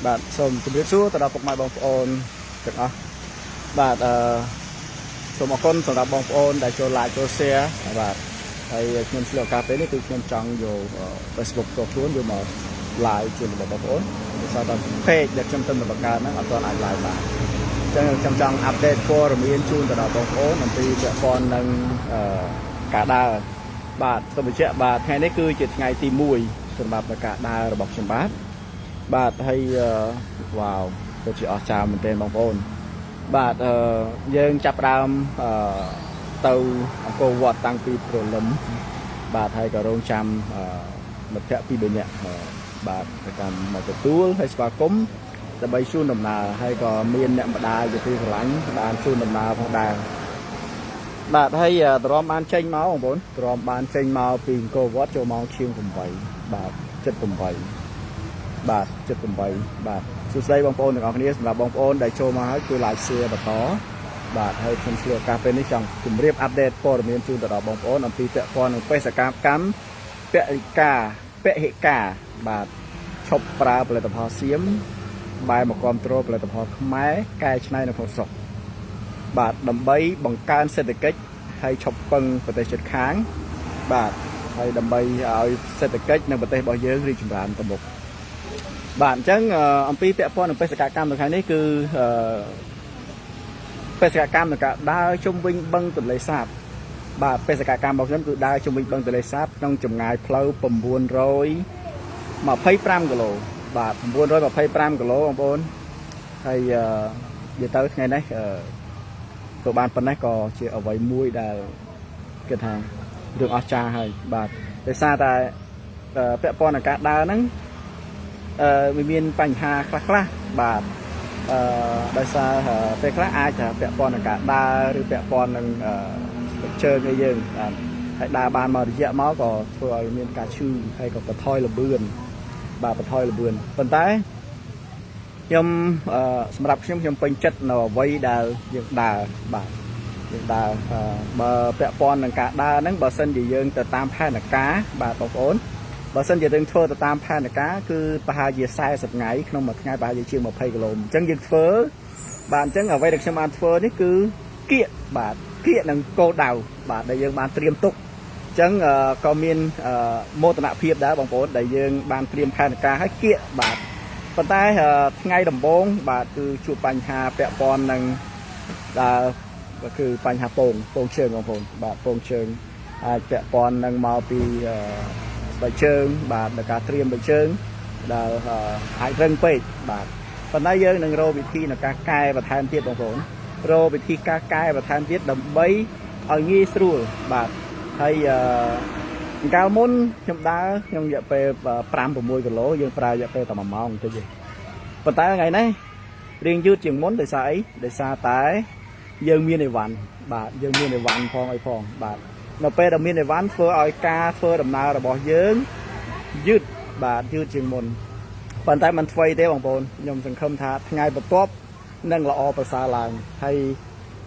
បាទសូមជម្រាបសួរទៅដល់ពុកម៉ែបងប្អូនទាំងអស់បាទអឺសូមអរគុណសម្រាប់បងប្អូនដែលចូល like ចូល share បាទហើយខ្ញុំឆ្លៀតឱកាសពេលនេះគឺខ្ញុំចង់យក Facebook ផ្ទាល់ខ្លួនយកមក live ជូនដល់បងប្អូនដោយសារតែ page ដែលខ្ញុំទៅបង្កើតហ្នឹងអត់ទាន់អាច live បានអញ្ចឹងខ្ញុំចង់ update ព័ត៌មានជូនទៅដល់បងប្អូនអំពីពាក់ព័ន្ធនឹងការដើរបាទសូមបញ្ជាក់បាទថ្ងៃនេះគឺជាថ្ងៃទី1សម្រាប់ការដើររបស់ខ្ញុំបាទ បាទហើយវ៉ាវពិតជាអស្ចារ្យមែនទែនបងប្អូនបាទអឺយើងចាប់ផ្ដើមអឺទៅអង្គរវត្តតាំងពីព្រលឹមបាទហើយក៏រងចាំអឺមិត្តភក្តិពីរបីនាក់បាទទៅកម្មមកទទួលហើយស្វាគមន៍ដើម្បីជូនដំណើរហើយក៏មានអ្នកម្ដាយជាទីស្រឡាញ់បានជូនដំណើរផងដែរបាទហើយទ្រាំបានចេញមកបងប្អូនទ្រាំបានចេញមកពីអង្គរវត្តចូលម៉ោងជាង8បាទ7:08 បាទ78បាទសួស្តីបងប្អូនទាំងអស់គ្នាសម្រាប់បងប្អូនដែលចូលមកហើយជួយ like share បន្តបាទហើយខ្ញុំឆ្លៀតឱកាសពេលនេះចង់ជម្រាប update ព័ត៌មានជូនទៅដល់បងប្អូនអំពីពាក់ព័ន្ធនឹងបេសកកម្មពហិការពហិការបាទឈប់ប្រើផលិតផលសៀមបែរមកគ្រប់គ្រងផលិតផលខ្មែរកែច្នៃនៅក្នុងស្រុកបាទដើម្បីបង្កើនសេដ្ឋកិច្ចហើយឈប់ពឹងប្រទេសជិតខាងបាទហើយដើម្បីឲ្យសេដ្ឋកិច្ចនៅប្រទេសរបស់យើងរីកចម្រើនទៅមុខ បាទអញ្ចឹងអំពីពាក់ព័ន្ធនឹងបេសកកម្មនៅថ្ងៃនេះគឺអឺបេសកកម្មនៃការដើរជុំវិញបឹងទន្លេសាបបាទបេសកកម្មរបស់ខ្ញុំគឺដើរជុំវិញបឹងទន្លេសាបក្នុងចម្ងាយផ្លូវ925គីឡូបាទ925គីឡូបងប្អូនហើយអឺនិយាយទៅថ្ងៃនេះអឺក៏បានប៉ុណ្ណេះក៏ជាអ្វីមួយដែលគេថារឿងអស្ចារ្យហើយបាទដោយសារតែពាក់ព័ន្ធនឹងការដើរហ្នឹង អឺវាមានបញ្ហាខ្លះខ្លះបាទអឺដោយសារពេលខ្លះអាចថាពាក់ព័ន្ធនឹងការដើរឬពាក់ព័ន្ធនឹងអឺជើងអីយើងបាទហើយដើរបានមករយៈមកក៏ធ្វើឲ្យមានការឈឺហើយក៏បន្ថយល្បឿនបាទបន្ថយល្បឿនប៉ុន្តែខ្ញុំអឺសម្រាប់ខ្ញុំខ្ញុំពេញចិត្តនៅអ្វីដែលយើងដើរបាទយើងដើរបើពាក់ព័ន្ធនឹងការដើរហ្នឹងបើសិនជាយើងទៅតាមផែនការបាទបងប្អូន បើសិនជាយើងធ្វើទៅតាមផែនការគឺប្រហែលជា40ថ្ងៃក្នុងមួយថ្ងៃប្រហែលជាជាង20គីឡូអញ្ចឹងយើងធ្វើបាទអញ្ចឹងអ្វីដែលខ្ញុំបានធ្វើនេះគឺគៀកបាទគៀកនិងគោដៅបាទដែលយើងបានត្រៀមទុកអញ្ចឹងក៏មានមោទនភាពដែរបងប្អូនដែលយើងបានត្រៀមផែនការឲ្យគៀកបាទប៉ុន្តែថ្ងៃដំបូងបាទគឺជួបបញ្ហាពាក់ព័ន្ធនឹងដែលគឺបញ្ហាពងពងជើងបងប្អូនបាទពងជើងអាចពាក់ព័ន្ធនឹងមកពីស្បែកជើងបាទដល់ការត្រៀមស្បែកជើងដែលអាចរឹងពេកបាទប៉ុន្តែយើងនឹងរកវិធីในការកែបន្ថែមទៀតបងប្អូនរកវិធីការកែបន្ថែមទៀតដើម្បីឲ្យងាយស្រួលបាទហើយអឺកាលមុនខ្ញុំដើរខ្ញុំរយៈពេល5 6គីឡូយើងប្រើរយៈពេលតែ1ម៉ោងបន្តិចទេប៉ុន្តែថ្ងៃនេះរៀងយឺតជាងមុនដោយសារអីដោយសារតែយើងមានអីវ៉ាន់បាទយើងមានអីវ៉ាន់ផងអីផងបាទនៅពេលដែលមានអីវ៉ាន់ធ្វើឲ្យការធ្វើដំណើររបស់យើងយឺតបាទយឺតជាងមុនប៉ុន្តែมันថ្វីទេបងប្អូនខ្ញុំសង្ឃឹមថាថ្ងៃបន្ទាប់នឹងល្អប្រសើរឡើងហើយ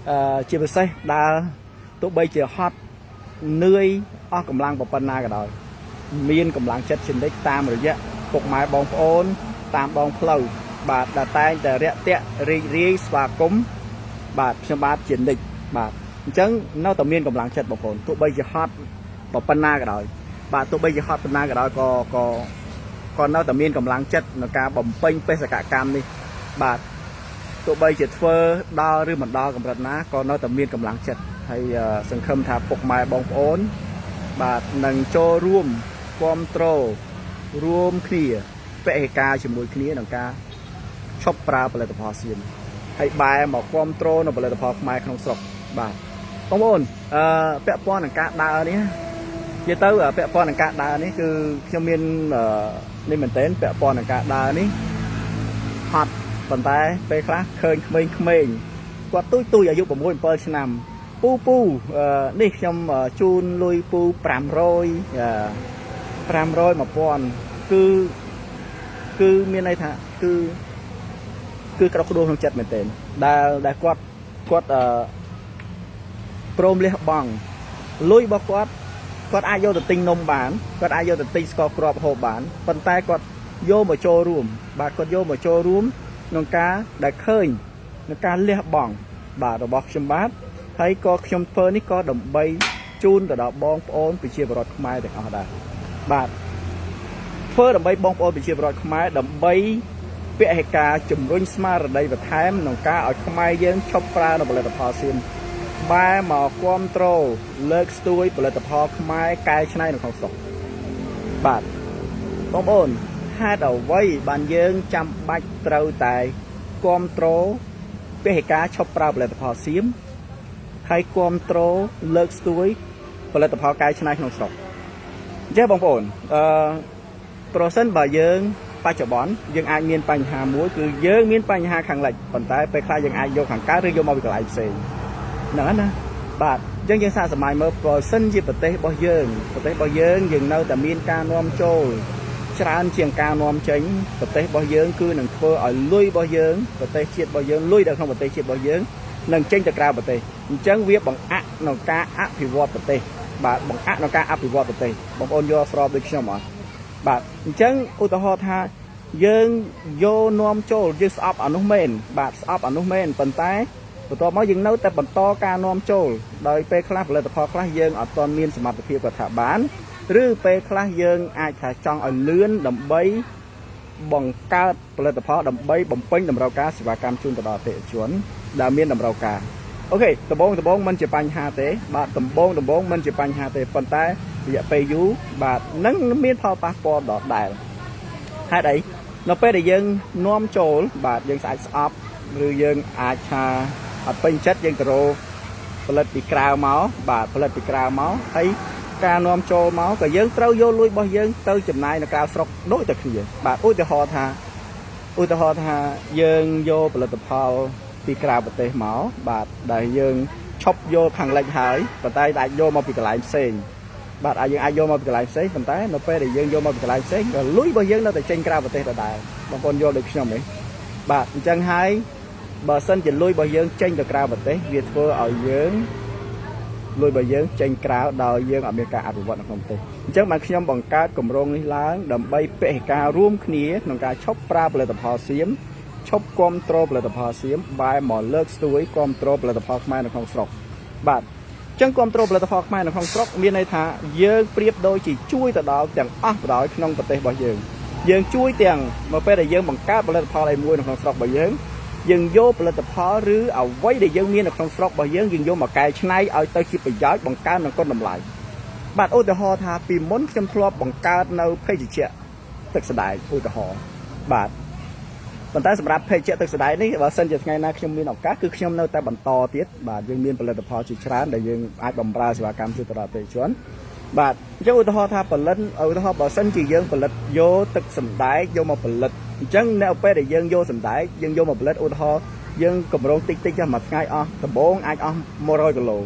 អឺជាពិសេសដើរទោះបីជាហត់នឿយអស់កម្លាំងប៉ុណ្ណាក៏ដោយមានកម្លាំងចិត្តជានិច្ចតាមរយៈពុកម៉ែបងប្អូនតាមដងផ្លូវបាទដែលតែងតែរាក់ទាក់រីករាយស្វាគមន៍បាទខ្ញុំបាទជានិច្ចបាទអញ្ចឹងនៅតែមានកម្លាំងចិត្តបងប្អូនទោះបីជាហត់ប៉ុណ្ណាក៏ដោយបាទទោះបីជាហត់ប៉ុណ្ណាក៏ដោយក៏ក៏ក៏នៅតែមានកម្លាំងចិត្តក្នុងការបំពេញបេសកកម្មនេះបាទទោះបីជាធ្វើដល់ឬមិនដល់កម្រិតណាក៏នៅតែមានកម្លាំងចិត្តហើយសង្ឃឹមថាពុកម៉ែបងប្អូនបាទនឹងចូលរួមគ្រប់គ្រងរួមគ្នាពហិការជាមួយគ្នាក្នុងការឈប់ប្រើផលិតផលសៀមហើយបែរមកគ្រប់គ្រងនៅផលិតផលខ្មែរក្នុងស្រុកបាទបងប្អូនអឺពាក់ព័ន្ធនឹងការដើរនេះនិយាយទៅពាក់ព័ន្ធនឹងការដើរនេះគឺខ្ញុំមាននេះមែនទែនពាក់ព័ន្ធនឹងការដើរនេះហត់ប៉ុន្តែពេលខ្លះឃើញក្មេងៗគាត់ទូចទូចអាយុ6 7ឆ្នាំពូពូនេះខ្ញុំជូនលុយពូ500 500 1000គឺគឺមានន័យថាគឺគឺក្តុកក្តួលក្នុងចិត្តមែនទែនដែលដែលគាត់គាត់អឺព្រមលះបង់លុយរបស់គាត់គាត់អាចយកទៅទិញនំបានគាត់អាចយកទៅទិញស្ករគ្រាប់ហូបបានប៉ុន្តែគាត់ យកមកចូលរួមបាទគាត់យកមកចូលរួមក្នុងការដែលឃើញក្នុងការលះបង់បាទរបស់ខ្ញុំបាទហើយក៏ខ្ញុំធ្វើនេះក៏ដើម្បីជូនទៅដល់បងប្អូនប្រជាពលរដ្ឋខ្មែរទាំងអស់ដែរបាទធ្វើដើម្បីបងប្អូនប្រជាពលរដ្ឋខ្មែរដើម្បីពហិការជំរុញស្មារតីបន្ថែមក្នុងការឲ្យខ្មែរយើងឈប់ប្រើនៅផលិតផលសៀមបែរមកគ្រប់ត្រូលលើកស្ទួយផលិតផលខ្មែរកែច្នៃនៅក្នុងស្រុកបាទបងប្អូនហេតុអ្វីបានយើងចាំបាច់ត្រូវតែគ្រប់ត្រូលពហិការឈប់ប្រើផលិតផលសៀមហើយគ្រប់ត្រូលលើកស្ទួយផលិតផលកែច្នៃក្នុងស្រុកអញ្ចឹងបងប្អូនអឺប្រសិនបើយើងបច្ចុប្បន្នយើងអាចមានបញ្ហាមួយគឺយើងមានបញ្ហាខាងលិចប៉ុន្តែពេលខ្លះយើងអាចយកខាងកើតឬយកមកពីកន្លែងផ្សេងហ្នឹងណាបាទអញ្ចឹងយើងសាកសម័យមើលប្រសិនជាប្រទេសរបស់យើងប្រទេសរបស់យើងយើងនៅតែមានការនាំចូលច្រើនជាងការនាំចេញប្រទេសរបស់យើងគឺនឹងធ្វើឲ្យលុយរបស់យើងប្រទេសជាតិរបស់យើងលុយនៅក្នុងប្រទេសជាតិរបស់យើងនឹងចេញទៅក្រៅប្រទេសអញ្ចឹងវាបង្អាក់ក្នុងការអភិវឌ្ឍប្រទេសបាទបង្អាក់ក្នុងការអភិវឌ្ឍប្រទេសបងប្អូនយល់ស្របដូចខ្ញុំអត់បាទអញ្ចឹងឧទាហរណ៍ថាយើងយកនាំចូលយើងស្អប់អានោះមែនបាទស្អប់អានោះមែនប៉ុន្តែបន្ទាប់មកយើងនៅតែបន្តការនាំចូលដោយពេលខ្លះផលិតផលខ្លះយើងអត់ទាន់មានសមត្ថភាពគាត់ថាបានឬពេលខ្លះយើងអាចថាចង់ឲ្យលឿនដើម្បីបង្កើតផលិតផលដើម្បីបំពេញតម្រូវការសេវាកម្មជូនទៅដល់អតិថិជនដែលមានតម្រូវការអូខេដំបងដំបងមិនជាបញ្ហាទេបាទដំបងដំបងមិនជាបញ្ហាទេប៉ុន្តែរយៈពេលយូរបាទនឹងមានផលប៉ះពាល់ដល់ដែលហេតុអីនៅពេលដែលយើងនាំចូលបាទយើងស្អាតស្អប់ឬយើងអាចថាអត់ពេញចិត្តយើងទៅរកផលិតពីក្រៅមកបាទផលិតពីក្រៅមកហើយការនាំចូលមកក៏យើងត្រូវយកលុយរបស់យើងទៅចំណាយនៅក្រៅស្រុកដូចតែគ្នាបាទឧទាហរណ៍ថាឧទាហរណ៍ថាយើងយកផលិតផលពីក្រៅប្រទេសមកបាទដែលយើងឈប់យកខាងលិចហើយប៉ុន្តែអាចយកមកពីកន្លែងផ្សេងបាទអាចយើងអាចយកមកពីកន្លែងផ្សេងប៉ុន្តែនៅពេលដែលយើងយកមកពីកន្លែងផ្សេងក៏លុយរបស់យើងនៅតែចេញក្រៅប្រទេសដដែលបងប្អូនយល់ដូចខ្ញុំទេបាទអញ្ចឹងហើយបើសិនជាលុយរបស់យើងចេញទៅក្រៅប្រទេសវាធ្វើឲ្យយើងលុយរបស់យើងចេញក្រៅដោយយើងអត់មានការអភិវឌ្ឍនៅក្នុងប្រទេសអញ្ចឹងបានខ្ញុំបង្កើតគម្រោងនេះឡើងដើម្បីពហិការរួមគ្នាក្នុងការឈប់ប្រើផលិតផលសៀមឈប់គ្រប់គ្រងផលិតផលសៀមបែរមកលើកស្ទួយគ្រប់គ្រងផលិតផលខ្មែរនៅក្នុងស្រុកបាទអញ្ចឹងគ្រប់គ្រងផលិតផលខ្មែរនៅក្នុងស្រុកមានន័យថាយើងប្រៀបដូចជាជួយទៅដល់ទាំងអស់បណ្ដោយក្នុងប្រទេសរបស់យើងយើងជួយទាំងមកពេលដែលយើងបង្កើតផលិតផលអីមួយនៅក្នុងស្រុករបស់យើងយើងយកផលិតផលឬអ្វីដែលយើងមាននៅក្នុងស្រុករបស់យើងយើងយកមកកែច្នៃឲ្យទៅជាប្រយោជន៍បង្កើននូវគុណតម្លៃបាទឧទាហរណ៍ថាពីមុនខ្ញុំធ្លាប់បង្កើតនៅភេសជ្ជៈទឹកសណ្ដែកឧទាហរណ៍បាទប៉ុន្តែសម្រាប់ភេសជ្ជៈទឹកសណ្ដែកនេះបើសិនជាថ្ងៃណាខ្ញុំមានឱកាសគឺខ្ញុំនៅតែបន្តទៀតបាទយើងមានផលិតផលជាច្រើនដែលយើងអាចបម្រើសេវាកម្មជូនទៅដល់អតិថិជនបាទអញ្ចឹងឧទាហរណ៍ថាផលិតឧទាហរណ៍បើសិនជាយើងផលិតយកទឹកសណ្ដែកយកមកផលិតអញ្ចឹងនៅពេលដែលយើងយកសណ្ដែកយើងយកមកផលិតឧទាហរណ៍យើងកម្រងតិចតិចចុះមួយថ្ងៃអស់ដំបូងអាចអស់100គីឡូ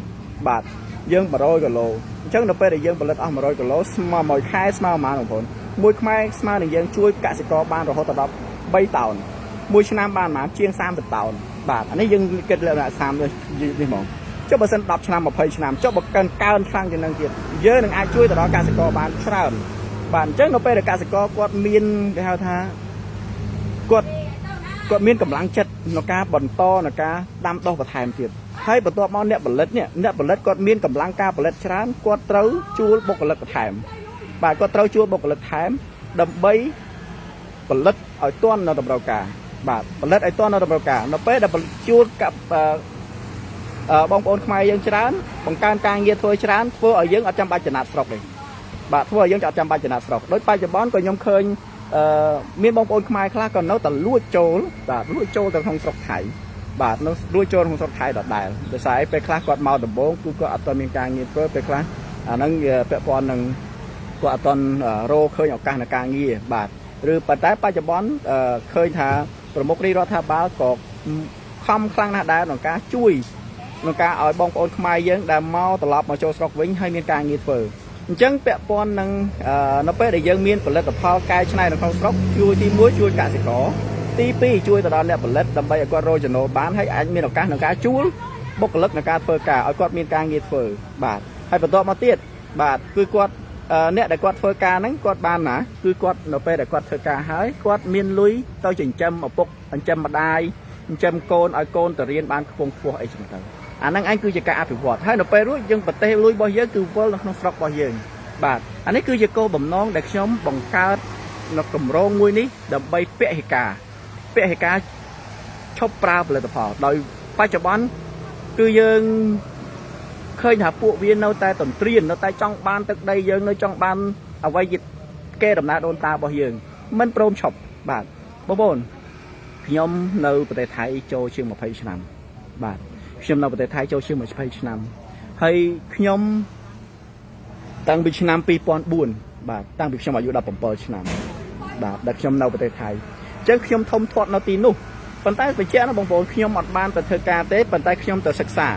បាទយើង100គីឡូអញ្ចឹងនៅពេលដែលយើងផលិតអស់100គីឡូស្មើមួយខែស្មើប៉ុន្មានបងប្អូនមួយខែស្មើនឹងយើងជួយកសិករបានរហូតដល់3តោនមួយឆ្នាំបានប្រហែលជាង30តោនបាទអានេះយើងគិតលក្ខណៈ30នេះហ្មងចុះបើសិន10ឆ្នាំ20ឆ្នាំចុះបើកើនកើនខ្លាំងជាងនឹងទៀតយើងនឹងអាចជួយទៅដល់កសិករបានច្រើនបាទអញ្ចឹងនៅពេលដែលកសិករគាត់មានគេហៅថាគាត់គាត់មានកម្លាំងចិត្តក្នុងការបន្តក្នុងការដាំដុះបន្ថែមទៀតហើយបន្ទាប់មកអ្នកផលិតនេះអ្នកផលិតគាត់មានកម្លាំងការផលិតច្រើនគាត់ត្រូវជួលបុគ្គលិកបន្ថែមបាទគាត់ត្រូវជួលបុគ្គលិកថែមដើម្បីផលិតឲ្យទាន់នៅតម្រូវការបាទផលិតឲ្យទាន់នៅតម្រូវការនៅពេលដែលជួលกับបងប្អូនខ្មែរយើងច្រើនបង្កើនការងារធ្វើច្រើនធ្វើឲ្យយើងអត់ចាំបាច់ចំណាត់ស្រុកទេបាទធ្វើឲ្យយើងអត់ចាំបាច់ចំណាត់ស្រុកដោយបច្ចុប្បន្នក៏ខ្ញុំឃើញមានបងប្អូនខ្មែរខ្លះក៏នៅតែលួចចូលបាទលួចចូលទៅក្នុងស្រុកថៃបាទនៅលួចចូលក្នុងស្រុកថៃដដែលដោយសារពេលខ្លះគាត់មកដំបូងគឺគាត់អត់ទាន់មានការងារធ្វើពេលខ្លះអាហ្នឹងពាក់ព័ន្ធនឹងគាត់អត់ទាន់រកឃើញឱកាសនៃការងារបាទឬប៉ុន្តែបច្ចុប្បន្នឃើញថាប្រមុខរាជរដ្ឋាភិបាលក៏ខំខ្លាំងណាស់ដែរក្នុងការជួយក្នុងការឲ្យបងប្អូនខ្មែរយើងដែលមកត្រឡប់មកចូលស្រុកវិញហើយមានការងារធ្វើអញ្ចឹងពាក់ព័ន្ធនឹងនៅពេលដែលយើងមានផលិតផលកែច្នៃនៅក្នុងស្រុកជួយទី1ជួយកសិករទី2ជួយទៅដល់អ្នកផលិតដើម្បីឲ្យគាត់រកចំណូលបានហើយអាចមានឱកាសក្នុងការជួលបុគ្គលិកក្នុងការធ្វើការឲ្យគាត់មានការងារធ្វើបាទហើយបន្ទាប់មកទៀតបាទគឺគាត់ អ្នកដែលគាត់ធ្វើការហ្នឹងគាត់បានណាគឺគាត់នៅពេលដែលគាត់ធ្វើការហើយគាត់មានលុយទៅចិញ្ចឹមឪពុកចិញ្ចឹមម្ដាយចិញ្ចឹមកូនឲ្យកូនទៅរៀនបានខ្ពង់ខ្ពស់អីចឹងទៅអាហ្នឹងឯងគឺជាការអភិវឌ្ឍហើយនៅពេលរួចយើងប្រទេសលុយរបស់យើងគឺវិលនៅក្នុងស្រុករបស់យើងបាទអានេះគឺជាគោលបំណងដែលខ្ញុំបង្កើតនៅគម្រោងមួយនេះដើម្បីពហិការពហិការឈប់ប្រើផលិតផលដោយបច្ចុប្បន្នគឺយើង ឃើញថាពួកវានៅតែទន្ទ្រាននៅតែចង់បានទឹកដីយើងនៅចង់បានអ្វីជាគេដំណើរដូនតារបស់យើងមិនព្រមឈប់បាទបងប្អូនខ្ញុំនៅប្រទេសថៃចូលជាង20ឆ្នាំបាទខ្ញុំនៅប្រទេសថៃចូលជាង20ឆ្នាំហើយខ្ញុំតាំងពីឆ្នាំ2004បាទតាំងពីខ្ញុំអាយុ17ឆ្នាំបាទដែលខ្ញុំនៅប្រទេសថៃអញ្ចឹងខ្ញុំធំធាត់នៅទីនោះប៉ុន្តែបញ្ជាក់ណាបងប្អូនខ្ញុំអត់បានទៅធ្វើការទេប៉ុន្តែខ្ញុំទៅសិក្សា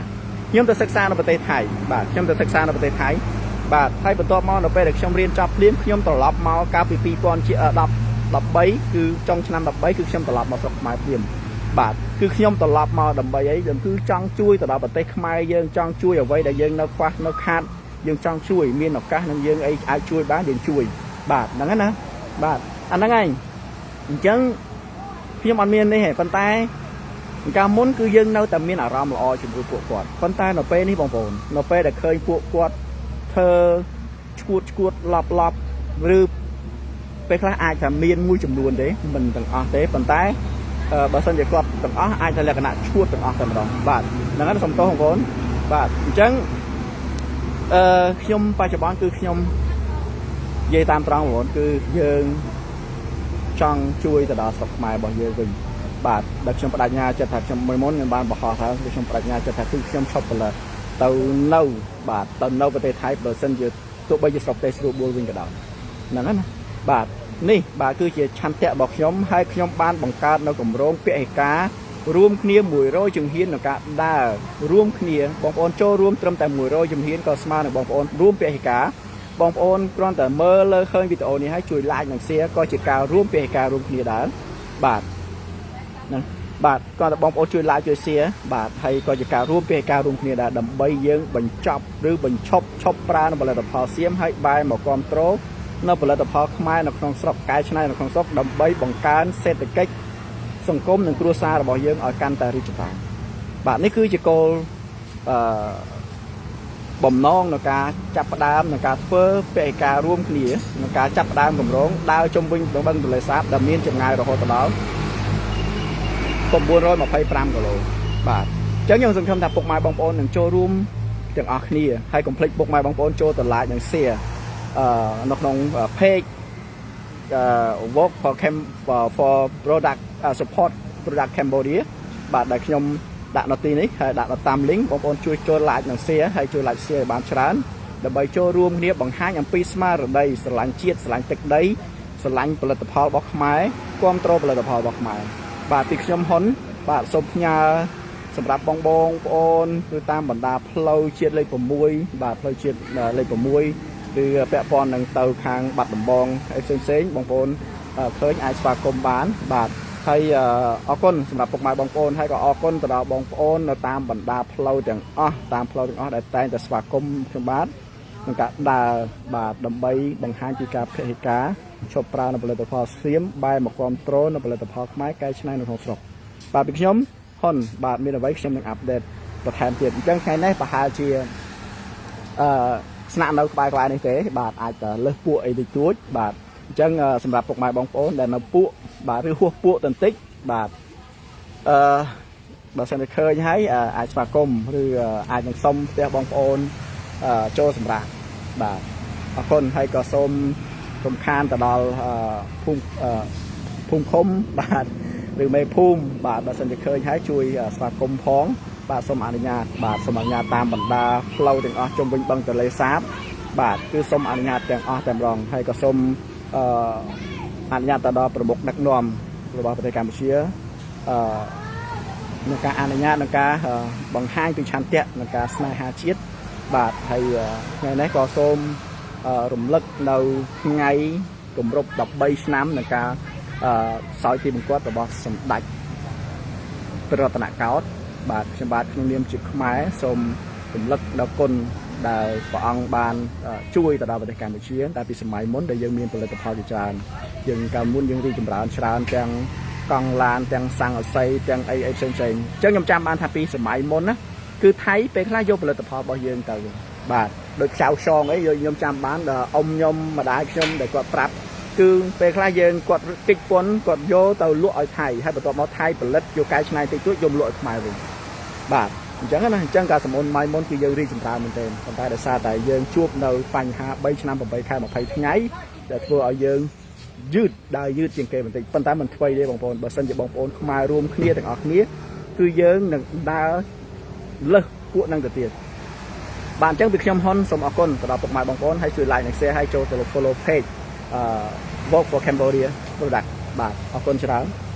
ខ្ញុំទៅសិក្សានៅប្រទេសថៃបាទខ្ញុំទៅសិក្សានៅប្រទេសថៃបាទហើយបន្ទាប់មកនៅពេលដែលខ្ញុំរៀនចប់ភ្លាមខ្ញុំត្រឡប់មកកាលពី2010 13គឺចុងឆ្នាំ13គឺខ្ញុំត្រឡប់មកស្រុកខ្មែរភ្លាមបាទគឺខ្ញុំត្រឡប់មកដើម្បីអីគឺចង់ជួយទៅដល់ប្រទេសខ្មែរយើងចង់ជួយអ្វីដែលយើងនៅខ្វះនៅខាតយើងចង់ជួយមានឱកាសនឹងយើងអីអាចជួយបានយើងជួយបាទហ្នឹងណាបាទអាហ្នឹងឯងអញ្ចឹងខ្ញុំអត់មាននេះទេប៉ុន្តែកាលមុនគឺយើងនៅតែមានអារម្មណ៍ល្អជាមួយពួកគាត់ប៉ុន្តែនៅពេលនេះបងប្អូននៅពេលដែលឃើញពួកគាត់ធ្វើឈួតឈួតឡប់ឡប់ឬពេលខ្លះអាចថាមានមួយចំនួនទេមិនទាំងអស់ទេប៉ុន្តែបើសិនជាគាត់ទាំងអស់អាចថាលក្ខណៈឈួតទាំងអស់តែម្ដងបាទហ្នឹងហើយសូមទោសបងប្អូនបាទអញ្ចឹងអឺខ្ញុំបច្ចុប្បន្នគឺខ្ញុំនិយាយតាមត្រង់បងប្អូនគឺយើងចង់ជួយទៅដល់ស្រុកខ្មែររបស់យើងវិញបាទដែលខ្ញុំបដិញ្ញាចិត្តថាខ្ញុំមួយមុនខ្ញុំបានបង្ហោះថាខ្ញុំបដិញ្ញាចិត្តថាគឺខ្ញុំឈប់ផលិតទៅនៅបាទទៅនៅប្រទេសថៃបើសិនជាទោះបីជាស្រុកទេសស្រួលបួលវិញក៏ដោយហ្នឹងណាបាទនេះបាទគឺជាឆន្ទៈរបស់ខ្ញុំហើយខ្ញុំបានបង្កើតនៅគម្រោងពហិការរួមគ្នា100ជំហានក្នុងការដើររួមគ្នាបងប្អូនចូលរួមត្រឹមតែ100ជំហានក៏ស្មើនឹងបងប្អូនរួមពហិការបងប្អូនគ្រាន់តែមើលលើឃើញវីដេអូនេះហើយជួយ like និង share ក៏ជាការរួមពហិការរួមគ្នាដែរបាទហ្នឹងបាទគ្រាន់តែបងប្អូនជួយ like ជួយ share បាទហើយក៏ជាការរួមពហិការរួមគ្នាដែរដើម្បីយើងបញ្ចប់ឬបញ្ឈប់ឈប់ប្រើនៅផលិតផលសៀមហើយបែរមកគ្រប់គ្រងនៅផលិតផលខ្មែរនៅក្នុងស្រុកកែច្នៃនៅក្នុងស្រុកដើម្បីបង្កើនសេដ្ឋកិច្ចសង្គមនិងគ្រួសាររបស់យើងឲ្យកាន់តែរីកចម្រើនបាទនេះគឺជាគោលអឺបំណងในការចាប់ផ្ដើមในការធ្វើពហិការរួមគ្នាក្នុងការចាប់ផ្ដើមគម្រោងដើរជុំវិញបឹងទន្លេសាបដែលមានចម្ងាយរហូតដល់925គីឡូបាទអញ្ចឹងខ្ញុំសង្ឃឹមថាពុកម៉ែបងប្អូននឹងចូលរួមទាំងអស់គ្នាហើយកុំភ្លេចពុកម៉ែបងប្អូនចូលទៅ like និង share នៅក្នុង page work for Cam for product support product Cambodia បាទដែលខ្ញុំដាក់នៅទីនេះហើយដាក់នៅតាម link បងប្អូនជួយចូល like និង share ហើយជួយ like share ឲ្យបានច្រើនដើម្បីចូលរួមគ្នាបង្ហាញអំពីស្មារតីស្រឡាញ់ជាតិស្រឡាញ់ទឹកដីស្រឡាញ់ផលិតផលរបស់ខ្មែរគ្រប់គ្រងផលិតផលរបស់ខ្មែរបាទពីខ្ញុំហ៊ុនបាទសូមផ្ញើសម្រាប់បងបងប្អូនគឺតាមបណ្ដាផ្លូវជាតិលេខ6បាទផ្លូវជាតិលេខ6ឬពាក់ព័ន្ធនឹងទៅខាងបាត់ដំបងអីផ្សេងផ្សេងបងប្អូនឃើញអាចស្វាគមន៍បានបាទហើយអរគុណសម្រាប់ពុកម៉ែបងប្អូនហើយក៏អរគុណទៅដល់បងប្អូននៅតាមបណ្ដាផ្លូវទាំងអស់តាមផ្លូវទាំងអស់ដែលតែងតែស្វាគមន៍ខ្ញុំបាទក្នុងការដើរបាទដើម្បីបង្ហាញពីការពហិការឈប់ប្រើនៅផលិតផលសៀមបែរមកគ្រប់គ្រងនៅផលិតផលខ្មែរកែច្នៃនៅក្នុងស្រុកបាទពីខ្ញុំហ៊ុនបាទមានអ្វីខ្ញុំនឹង update បន្ថែមទៀតអញ្ចឹងថ្ងៃនេះប្រហែលជាអឺស្នាក់នៅក្បែរក្បែរនេះទេបាទអាចតែលើសពួកអីតិចតួចបាទអញ្ចឹងសម្រាប់ពុកម៉ែបងប្អូនដែលនៅពួកបាទឬហួសពួកបន្តិចបាទអឺបើសិនជាឃើញហើយអាចស្វាគមន៍ឬអាចនឹងសុំផ្ទះបងប្អូនចូលសម្រាប់បាទអរគុណហើយក៏សូមរំខានទៅដល់ភូមិភូមិឃុំបាទឬមេភូមិបាទបើសិនជាឃើញហើយជួយស្វាគមន៍ផងបាទសូមអនុញ្ញាតបាទសូមអនុញ្ញាតតាមបណ្ដាផ្លូវទាំងអស់ជុំវិញបឹងទន្លេសាបបាទគឺសូមអនុញ្ញាតទាំងអស់តែម្ដងហើយក៏សូមអឺអនុញ្ញាតទៅដល់ប្រមុខដឹកនាំរបស់ប្រទេសកម្ពុជាអឺក្នុងការអនុញ្ញាតក្នុងការបង្ហាញពីឆន្ទៈក្នុងការស្នេហាជាតិបាទហើយថ្ងៃនេះក៏សូមរំលឹកនៅថ្ងៃគម្រប់13ឆ្នាំនៃការសោយទីវង្គតរបស់សម្ដេចព្រះរតនកោដ្ឋបាទខ្ញុំបាទក្នុងនាមជាខ្មែរសូមរំលឹកដល់គុណ ដែលព្រះអង្គបានជួយទៅដល់ប្រទេសកម្ពុជាតែពីសម័យមុនដែលយើងមានផលិតផលជាច្រើនយើងកាលមុនយើងរីកចម្រើនច្រើនទាំងកង់ឡានទាំងស័ង្កសីទាំងអីអីផ្សេងផ្សេងអញ្ចឹងខ្ញុំចាំបានថាពីសម័យមុនណាគឺថៃពេលខ្លះយកផលិតផលរបស់យើងទៅបាទដូចខ្ចៅខ្យងអីខ្ញុំចាំបានអ៊ំខ្ញុំម្ដាយខ្ញុំដែលគាត់ប្រាប់គឺពេលខ្លះយើងគាត់តិចពន្ធគាត់យកទៅលក់ឲ្យថៃហើយបន្ទាប់មកថៃផលិតយកកែច្នៃតិចតួចយកលក់ឲ្យខ្មែរវិញបាទអញ្ចឹងណាអញ្ចឹងការសមមុនម៉ៃមុនគឺយើងរីកចម្រើនមែនទែនប៉ុន្តែដោយសារតែយើងជួបនៅបញ្ហា3ឆ្នាំ8ខែ20ថ្ងៃដែលធ្វើឲ្យយើងយឺតដើរយឺតជាងគេបន្តិចប៉ុន្តែមិនថ្មីទេបងប្អូនបើសិនជាបងប្អូនខ្មែររួមគ្នាទាំងអស់គ្នាគឺយើងនឹងដើរលើសពួកនឹងទៅទៀតបាទអញ្ចឹងពីខ្ញុំហ៊ុនសូមអរគុណទៅដល់ពុកម៉ែបងប្អូនហើយជួយ like និង share ហើយចូលទៅ follow page អឺ Vote for Cambodia Product បាទអរគុណច្រើន។